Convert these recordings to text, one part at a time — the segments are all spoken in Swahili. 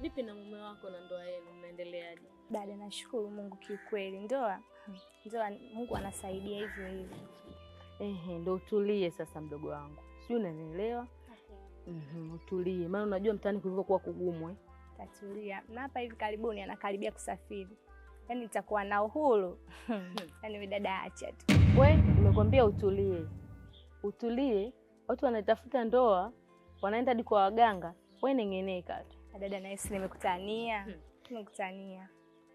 Vipi na mume wako na ndoa yenu mnaendeleaje? Dada, nashukuru Mungu kiukweli. Ndoa Mungu anasaidia hivyo hivyo. Ehe, ndio utulie sasa mdogo wangu. Sio, unanielewa? Okay. Utulie. Maana unajua mtaani kulivyokuwa kugumu eh. Tatulia. Na hapa hivi karibuni anakaribia kusafiri. Yaani nitakuwa na uhuru. Yaani wewe dada acha tu. We, nimekwambia utulie. Utulie. Watu wanatafuta ndoa, wanaenda hadi kwa waganga. Wewe nengeneka tu. Dada na Yesu nimekutania. Nimekutania.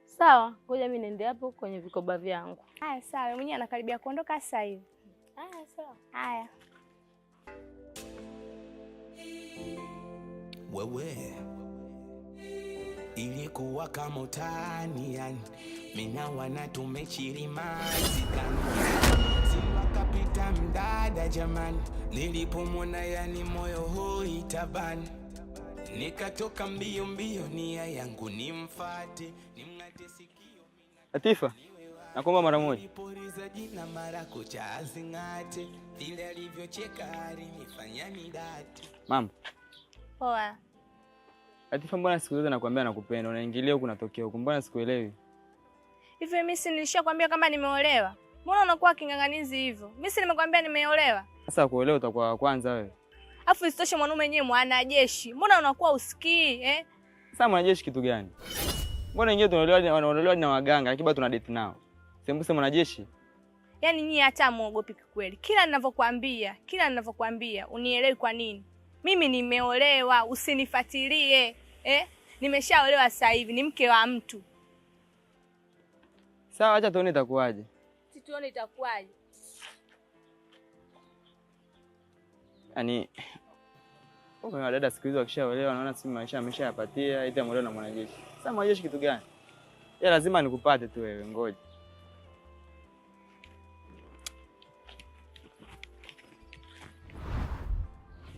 Sawa, ngoja mimi niende hapo kwenye vikoba vyangu. Haya sawa, mwenyewe anakaribia kuondoka sasa hivi. Haya sawa. Haya. Wewe ilikuwa kama utani yani, mina wana tumechirimasikani siwakapita mdada jamani, nilipomwona yani moyo hoi tabani, nikatoka mbio mbio nia yangu nimfate nimngate sikio. Latifa, nakuomba mara moja. Niliporiza jina mara kucha azingate, vile alivyocheka alinifanya nidate. Mama. Poa. Latifa, mbona siku zote nakwambia nakupenda, unaingilia huku unatokea huku, mbona sikuelewi? Hivi mimi si nilishakwambia kama nimeolewa? Mbona unakuwa kinganganizi hivyo? Mimi si nimekwambia nimeolewa? Sasa kuolewa utakuwa wa kwanza wewe. Afu isitoshe mwanaume yenyewe mwanajeshi. Mbona unakuwa usikii eh? Sasa mwanajeshi kitu gani? Mbona wenyewe tunaolewa wanaolewa na waganga, lakini bado tuna date nao. Sembuse mwanajeshi. Yaani nyinyi hata muogopi kweli. Kila ninavyokuambia unielewi kwa nini? Mimi nimeolewa, usinifuatilie. Eh? Nimeshaolewa sasa hivi, ni mke wa mtu. Sawa, acha tuone itakuwaje. Si tuone itakuwaje. Yaani kwa dada siku hizo wakishaolewa naona si maisha ameshayapatia, eti ameolewa na mwanajeshi. Sasa mwanajeshi kitu gani? Ya lazima nikupate tu wewe, ngoja.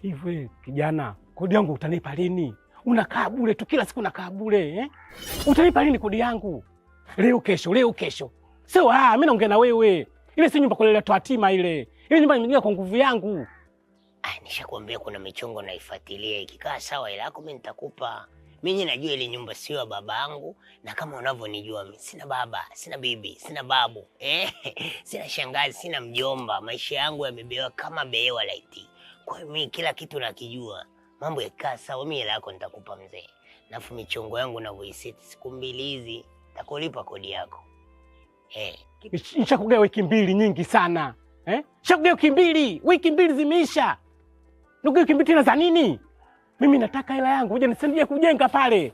Hivi kijana, kodi yangu utanipa lini? Unakaa bure tu kila siku unakaa bure eh? Utanipa lini kodi yangu? Leo kesho, leo kesho. Sio mimi naongea na wewe. Ile si nyumba kulelea hatima ile. Ile nyumba nimejenga kwa nguvu yangu. Ah, nishakwambia kuna michongo naifuatilia, ikikaa sawa ila yako mimi nitakupa. Mimi najua ile nyumba sio ya babangu, na kama unavyonijua mimi sina baba, sina bibi, sina babu, sina shangazi, sina mjomba. Maisha yangu yamebewa kama bewa laiti. Kwa hiyo mimi kila kitu nakijua. Mambo yakikaa sawa mimi hela yako nitakupa mzee. Nafu michongo yangu ninavyoiseti siku mbili hizi nitakulipa kodi yako. Nishakugea wiki mbili nyingi sana. Nishakugea wiki mbili, wiki mbili zimeisha. Ndugu, wiki mbili tena za nini? Mimi nataka hela yangu, uje nisaidie kujenga pale.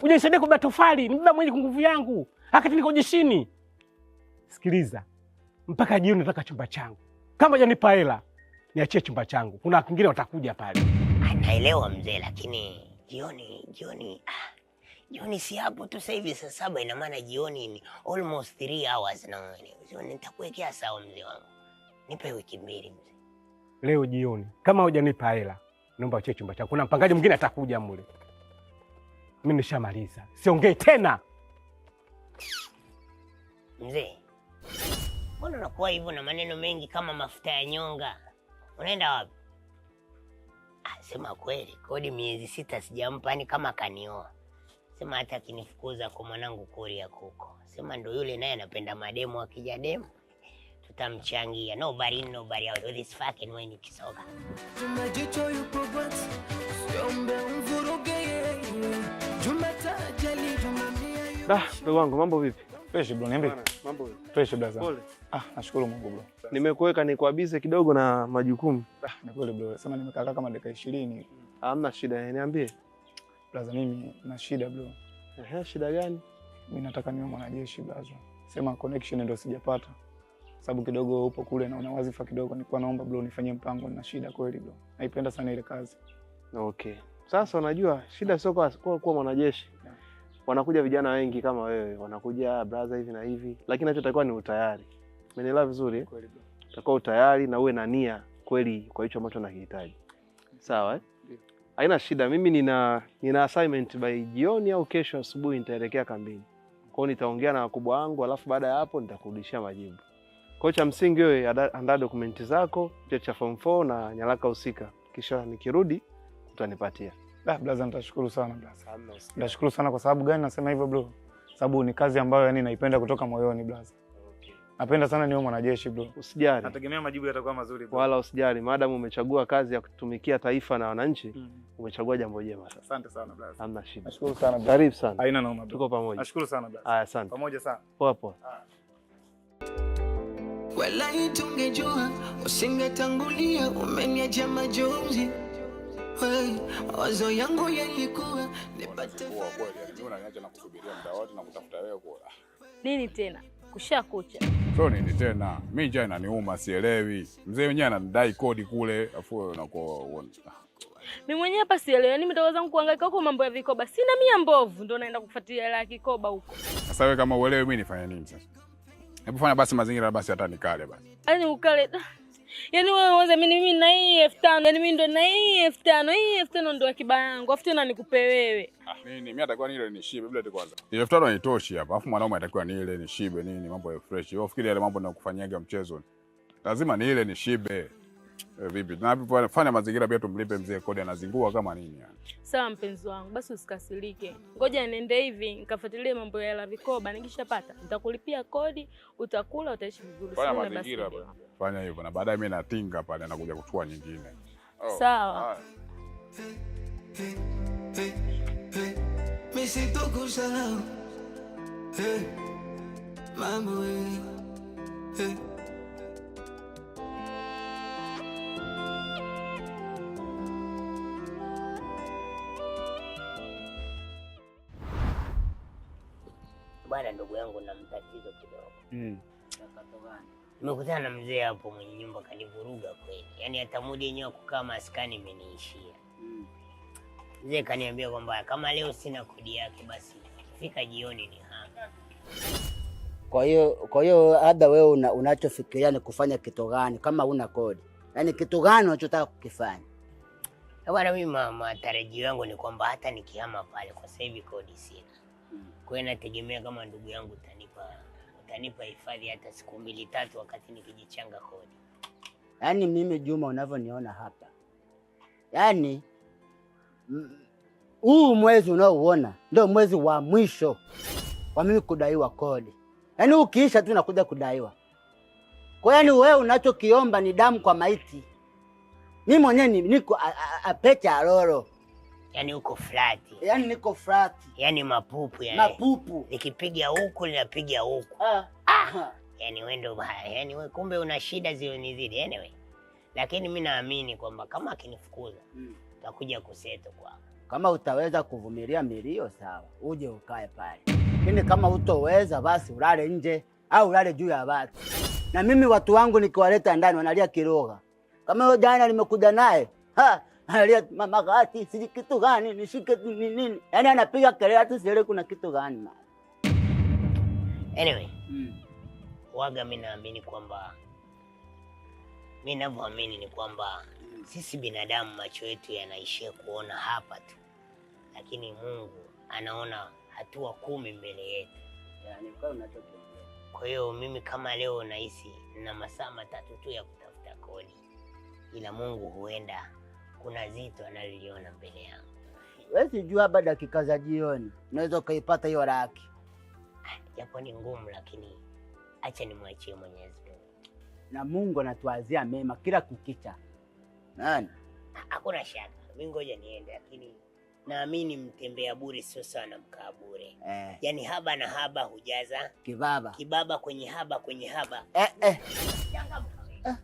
Uje nisaidie kubeba tofali, nibeba mwenyewe kwa nguvu yangu. Wakati niko jeshini. Sikiliza. Mpaka jioni nataka chumba changu. Kama hujanipa hela, niachie chumba changu. Kuna wengine watakuja pale. Naelewa mzee, lakini jioni jioni si hapo tu sasa hivi saa 7, ina maana jioni ni almost 3 hours na nitakuwekea sawa mzee wangu. Nipe wiki mbili mzee. Leo jioni kama hujanipa hela, naomba uachie chumba changu. Kuna mpangaji mwingine atakuja mule. Mimi nishamaliza. Siongei tena. Mzee, mbona unakuwa hivyo na maneno mengi kama mafuta ya nyonga? Unaenda wapi? Sema kweli, kodi miezi 6 sijampa, yani kama kanioa. Sema hata akinifukuza kwa mwanangu Kuria kuko. Sema ndo yule naye anapenda mademo, akija demo tutamchangia. Nobody in, nobody out with this fucking way nikisoka. Majicho yupo but siombe mvuruge yeye. Jumatajali jumamia yupo. Ndugu wangu mambo vipi? Fresh bro, niambie. Mambo vipi? Fresh brother. Pole. Nashukuru Mungu bro. Nimekuweka nikuabize kidogo na majukumu. Ni kweli bro. Sema nimekaa kama dakika 20. Hamna shida, niambie. Brother, mimi na shida bro. Shida gani? Mimi nataka niwe mwanajeshi brother. Sema connection ndio sijapata. Sababu kidogo upo kule na una wazifa kidogo, nilikuwa naomba bro nifanyie mpango, na shida kweli bro. Naipenda sana ile kazi. Okay. Sasa unajua shida sio kwa mwanajeshi. Yeah. Wanakuja vijana wengi kama wewe, wanakuja brother hivi na hivi, lakini kinachotakiwa ni utayari. Umenielewa vizuri? Kweli bro. Utakuwa utayari na uwe na nia kweli kwa hicho ambacho unakihitaji. Sawa eh? Haina shida, mimi nina assignment by jioni au kesho asubuhi nitaelekea kambini. Kwa hiyo nitaongea na wakubwa wangu, alafu baada ya hapo nitakurudishia majibu. Kwa hiyo cha msingi wewe andaa dokumenti zako, cheti cha form 4 na nyaraka husika. Kisha nikirudi utanipatia. Ah, blaza nitashukuru sana blaza. Nitashukuru sana kwa sababu gani nasema hivyo bro? Sababu ni kazi ambayo yani naipenda kutoka moyoni blaza. Okay. Napenda sana niwe mwanajeshi bro. Usijali. Nategemea majibu yatakuwa mazuri bro. Wala usijali, maadamu umechagua kazi ya kutumikia taifa na wananchi, umechagua jambo jema sana. Asante sana blaza. Hamna shida. Nashukuru sana bro. Karibu sana. Haina noma bro. Tuko pamoja. Nashukuru sana blaza. Haya, asante. Pamoja sana. Poa poa. Walai tungejua usingetangulia, umeniacha majonzi. Mawazo yangu yalikuwa nipate unaniacha na kusubiria muda wote na kutafuta wewe kwa. Nini tena? Kushakucha. So nini tena? Mimi njaa inaniuma sielewi. Mzee mwenyewe ananidai kodi kule, afu wewe unakuwa mimi mwenyewe hapa sielewi. Yaani mimi zangu kuhangaika huko mambo ya vikoba. Sina mia mbovu ndio naenda kufuatilia hela ya kikoba huko. Sasa wewe kama uelewi mimi nifanye nini sasa? Hebu fanya basi mazingira basi hata nikale basi. Yaani ukale. Yaani wewe uanze mimi na hii 5000, yaani mimi ndo na hii 5000, hii 5000 ndo akiba yangu. Afu tena nikupe wewe. Ah, nini mimi atakuwa nile nishibe bila tu kwanza. 5000 haitoshi hapa. Afu mwanaume atakuwa nile nishibe nini mambo ya fresh. Wewe ufikiri yale mambo nakufanyaga mchezo. Lazima nile nishibe. Vipi? Na fanya mazingira pia tumlipe mzee kodi anazingua kama nini yani. Sawa mpenzi wangu, basi usikasirike. Ngoja niende hivi nikafuatilie mambo ya hela vikoba, nikishapata nitakulipia kodi, utakula, utaishi vizuri. Fanya mazingira bwana. Fanya hivyo na baadaye mimi natinga pale na kuja kuchukua nyingine. Oh, sawa. Mimi sitokusahau. Hey, mama wewe. Hey. Bwana ndugu yangu na mtatizo kidogo. Nimekutana na mzee hapo mwenye nyumba kanivuruga kweli. Yaani hata muda yenyewe kukaa maskani imeniishia. Mzee kaniambia kwamba kama leo sina kodi yake basi fika jioni ni hapa. Kwa hiyo labda wewe unachofikiria ni kufanya kitu gani kama una kodi? Yaani kitu gani unachotaka kukifanya? Bwana mimi matarajio yangu ni kwamba hata nikihama pale kwa sasa hivi kodi sina. Kwa hiyo nategemea kama ndugu yangu utanipa hifadhi hata siku 2 3 wakati nikijichanga kodi. Yaani mimi Juma unavyoniona hapa. Yaani huu mwezi unaouona ndio mwezi wa mwisho kwa mimi kudaiwa kodi. Yaani ukiisha tu nakuja kudaiwa. Kwa hiyo wewe unachokiomba ni damu kwa maiti. Mimi mwenyewe niko apecha aloro. Yaani uko flat. Yaani niko flat. Yaani mapupu yani. Mapupu. Nikipiga huku ninapiga huku. Yaani wewe ndo yaani wewe kumbe una shida zilizonizidi anyway. Lakini mimi naamini kwamba kama akinifukuza utakuja kuseto kwa. Kama utaweza kuvumilia milio sawa, uje ukae pale. Lakini kama hutoweza basi ulale nje au ulale juu ya bati. Na mimi watu wangu nikiwaleta ndani wanalia kiroga. Kama yule jana nimekuja naye, analia mama gati siji kitu gani nishike nini. Yaani anapiga kelele hata sielewi kuna kitu gani mama. Anyway, waga mimi naamini kwamba mimi ninavyoamini ni kwamba sisi binadamu macho yetu yanaishia kuona hapa tu. Lakini Mungu anaona hatua 10 mbele yetu. Yaani kwa unachokiongea. Kwa hiyo mimi kama leo nahisi na masaa 3 tu ya kutafuta kodi. Ila Mungu huenda kuna zito analiliona mbele yangu. Wewe sijua hapa dakika za jioni unaweza ukaipata hiyo laki. Japo ni ngumu lakini acha nimwachie Mwenyezi Mungu. Na Mungu anatuazia mema kila kukicha. Nani? Hakuna shaka. Mimi ngoja niende lakini naamini mtembea bure sio sana mkaa bure. Yaani haba na haba hujaza kibaba. Kibaba kwenye haba kwenye haba. Changamka wewe.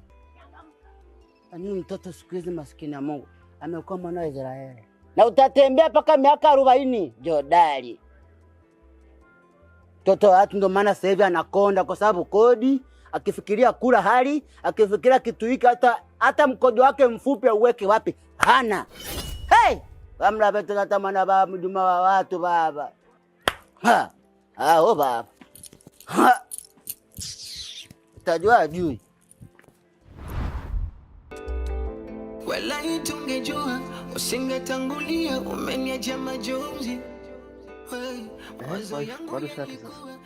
Yaani mtoto siku hizi maskini ya Mungu amekuwa mwana wa Israeli. Na utatembea paka miaka 40 jodari. Mtoto watu ndo maana sasa hivi anakonda kwa sababu kodi, akifikiria kula hali, akifikiria kitu hiki hata mkojo wake mfupi auweke wapi? Hana. Hey! Kamla betu hata mwana baba mjuma wa watu baba. Ha. Ah, o baba. Ha. Utajua ajui. Walai tungejua usingetangulia, umeniacha majonzi. Bado shati sasa.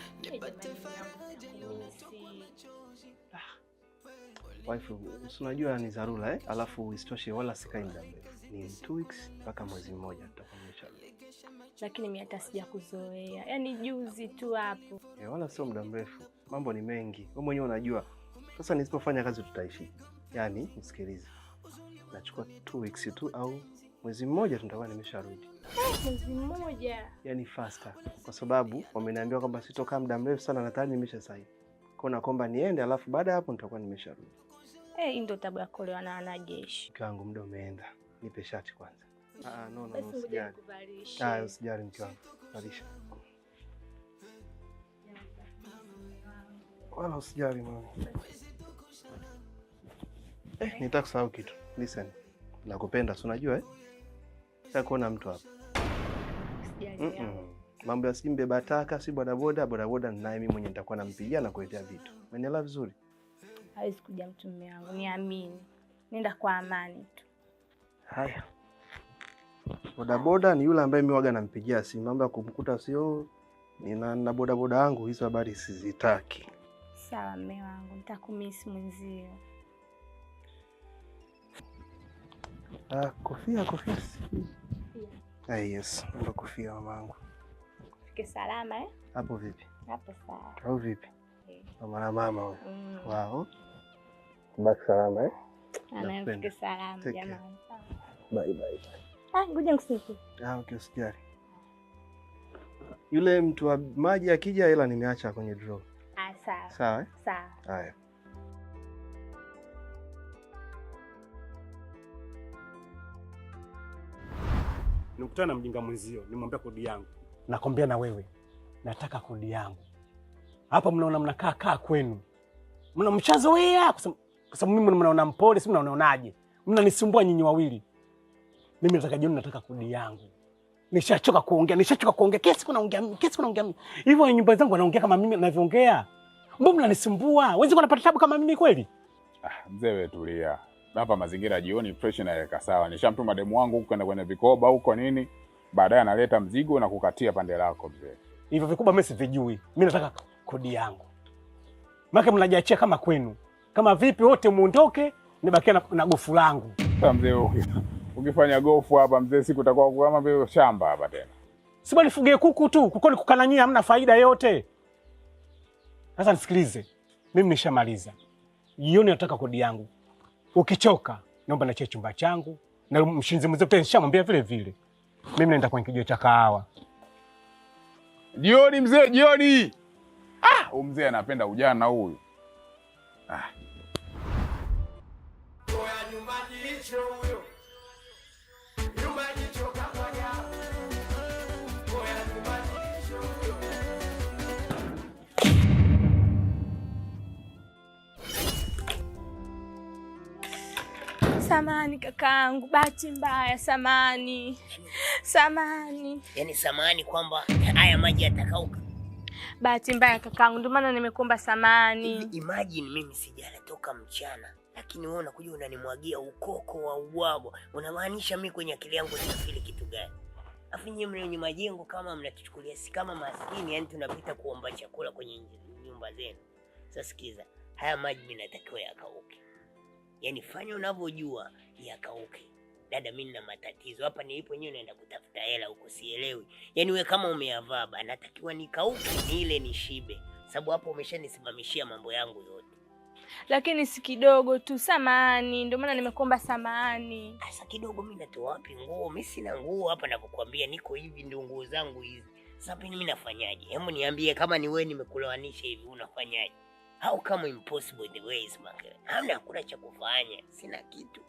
Wife, unajua ni dharura eh? Alafu isitoshe wala sikai muda mrefu. Ni 2 weeks mpaka mwezi mmoja tutakuwa nimesharudi. Lakini mimi hata sijakuzoea, yaani juzi tu hapo. Eh, wala sio muda mrefu. Mambo ni mengi, wewe mwenyewe unajua. Sasa nisipofanya kazi tutaishi. Yaani, nisikilize, nachukua 2 weeks tu au mwezi mmoja tutakuwa nimesharudi. Mwezi mmoja? Yaani faster, kwa sababu wameniambia kwamba sitokaa muda mrefu sana na tayari nimesha saini. Kwa hiyo naomba niende, alafu baada ya hapo nitakuwa nimesharudi. Eh, hii ndio tabu ya kuolewa na wanajeshi. Mke wangu, muda umeenda, nipe shati kwanza. Ah, no, no, Basi no, ngoja usijali. nikuvalishe. Ah, usijali mke wangu, valisha. Wala usijali mama. Eh, nitaka kusahau kitu. Listen. Nakupenda, si unajua eh? Sitaki kuona mtu hapa. Usijali. Mambo ya sijui mbeba taka, si bodaboda, bodaboda ninaye mimi mwenyewe nitakuwa nampigia na kuletea vitu. Umenielewa vizuri? Hawezi kuja mtu mume wangu, niamini. Nenda kwa amani tu. Haya. Bodaboda ni yule ambaye mimi waga nampigia simu. Mambo ya kumkuta sio nina na bodaboda yangu, hizo habari sizitaki. Sawa mume wangu, nitakumisi mwenzio. Ah, kofia kofia. Ah, yes, naomba kofia mamangu. Fike salama eh? Hapo vipi? Hapo sawa. Au vipi? Eh. Mama na mama huyo. Wao. Baki salama eh? Ana Nakupenda. fike salama Take care. jamani. Bye bye bye. Ah, ngoja nikusindikize. Ah, okay, usijali. Yule mtu wa maji akija, hela nimeacha kwenye drawer. Ah, sawa. Sawa eh? Sawa. Haya. Nikutana na mjinga mwenzio, nimwambia kodi yangu. Nakwambia na wewe, nataka kodi yangu. Hapa mnaona mnakaa kaa kwenu, mna mshazoea kwa sababu mimi mnaona mpole, si mnaonaje? Mnanisumbua nyinyi wawili. Mimi nataka jioni, nataka kodi yangu. Nishachoka kuongea, nishachoka kuongea. Kila siku naongea mimi, kila siku naongea mimi. Hivyo nyumba zangu wanaongea kama mimi ninavyoongea. Mbona mnanisumbua? Wezi wanapata tabu kama mimi kweli? Ah, mzee wewe tulia. Hapa mazingira jioni fresh na yaweka sawa. Nishamtuma demu wangu huko kwenda kwenye vikoba huko nini. Baadaye analeta mzigo na kukatia pande lako mzee. Hivyo vikubwa mimi sivijui. Mimi nataka kodi yangu. Maana mnajiachia kama kwenu. Kama vipi wote muondoke, nibakia na gofu langu. Sasa mzee ukifanya gofu hapa mzee, siku utakuwa kama vile shamba hapa tena. Si bali nifugie kuku tu, kuko ni kukananyia hamna faida yote. Sasa nisikilize. Mimi nishamaliza. Jioni nataka kodi yangu. Ukichoka, naomba niachie chumba changu na mshinzi mzee pia nishamwambia vile vile. Mimi naenda kwenye kijiwe cha kahawa. Jioni mzee, jioni. Ah, huyu mzee anapenda ujana huyu. Ah. Nyumba jicho huyo. Nyumba jicho kafanya. Oya nyumba jicho huyo. Samani kakaangu, bahati mbaya, samani. Samani. Yaani samani kwamba haya maji yatakauka. Bahati mbaya kakaangu, ndio maana nimekuomba samani. Hivi imagine mimi sijala toka mchana, lakini wewe unakuja unanimwagia ukoko wa ubwabwa. Unamaanisha mimi kwenye akili yangu nitafeel kitu gani? Afu nyinyi mle wenye majengo kama mnatuchukulia si kama maskini, yani tunapita kuomba chakula kwenye nyumba zenu. Sasa sikiza, haya maji mimi natakiwa yakauke. Yaani fanya unavyojua yakauke. Dada, mimi nina matatizo hapa nilipo, nyewe naenda kutafuta hela huko, sielewi. Yaani we kama umeyavaa bana, natakiwa nikauke nile nishibe, sababu hapo umeshanisimamishia mambo yangu yote. Lakini si kidogo tu, samani, ndio maana nimekuomba samani. Sasa kidogo mimi natoa wapi nguo? Mimi sina nguo hapa navyokuambia, niko hivi, ndio nguo zangu hizi. Sasa mimi nafanyaje? Hebu niambie, kama ni wewe nimekulowanisha hivi, unafanyaje? How come impossible the ways make? Hamna, hakuna cha kufanya, sina kitu.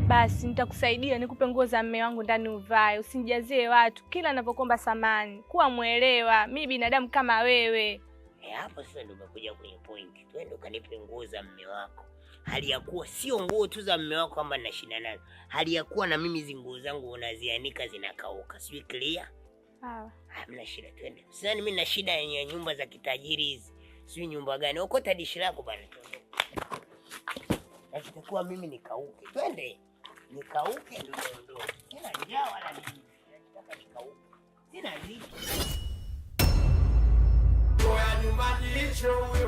Basi nitakusaidia nikupe nguo za mume wangu ndani uvae, usinijazie watu kila ninapokuomba samani. Kuwa mwelewa, mi binadamu kama wewe. Eh, hapo sasa ndio umekuja kwenye point. Twende ukanipe nguo za mume wako. Hali ya kuwa sio nguo tu za mume wako kwamba ninashinda nazo. Hali ya kuwa na mimi hizi nguo zangu unazianika zinakauka. Sijui clear? Sawa. Hamna shida, twende. Sasa mimi nina shida ya nyumba za kitajiri hizi. Sijui nyumba gani. Okota dishi lako bana. Nakitakuwa mimi nikauke. Twende. Nikauke ndio niondoke. Sina njaa wala nini. Nataka nikauke. Sina ziki. Oya nyumba jicho huyo.